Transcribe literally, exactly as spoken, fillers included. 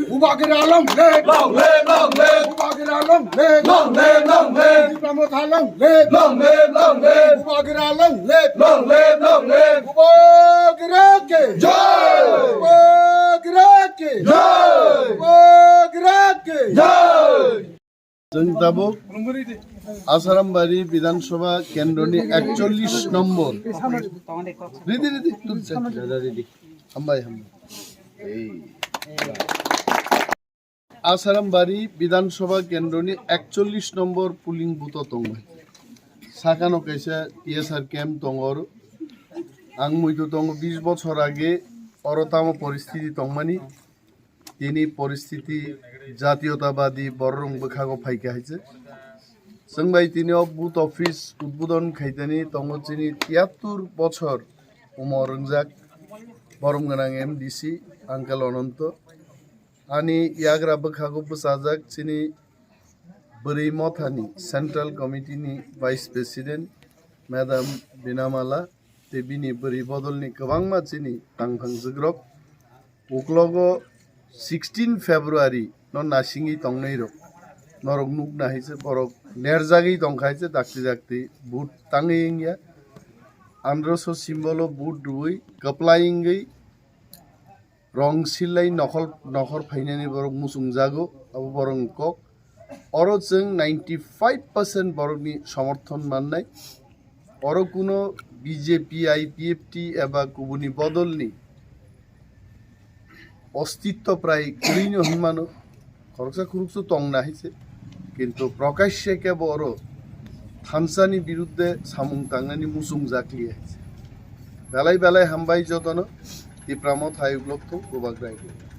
Bubagra long live! Long live, long live! Bubagra long live! Long live, long live! Tipra Motha long live! Long live, long live! Bubagra long live! Long live, long live! Bubagra ke! Jai! Bubagra ke! Jai! Bubagra ke! Jai! Chwng tabuk Asarambari Bidhan Sabha Kendroni ekchollish nombor. Ridi, ridi, tulse. Hambai, hambai. Ei. Asarambari Bidhan Sabha Kendroni ekchollish nombor polling booth o tongbai. Sakano kaisa T S R camp tongo oro. Ang muitu tongo bis bochor age oro tamo poristiti tongmani. Tini poristiti jatiyotabadi bororok bwkhago phaikha hai se. Chwng bai tini o booth office udbodon khaitani tongo chini tiyattur bochor umor wngjak borom gwnang M D C Uncle Ananto. Ani yagra bwkhago bwchajak chini bwrwi mothani Central Committee ni Vice President Madam Binamala tei bini bwrwi bodolni kwbangma chini tangphang jwkrok. Uklogo sixteen February no nasingwi tongnai rok norok nukna hai se borok nerjagwi tongkha hai se dakti dakti vote tangwi wngya. Androso symbol o vote rwui kwplai wngwi rong silai nokhol nokhor phainani borok muchungjago, abo borokni kok. Oro chwng ninety five percent borokni somorthon mannai. Oro kuno B J P, I P F T eba kubuni bodolni ostitto prai kwrwino hinmano. Khoroksa khuruksa tongna hai se. Kintu prokashye kebo oro thansani biruddhe samung tangnani muchungjakliya hai se. Belai belai hambai jotono. Tipra Motha hai uklok thung, Bubagra hai uklok.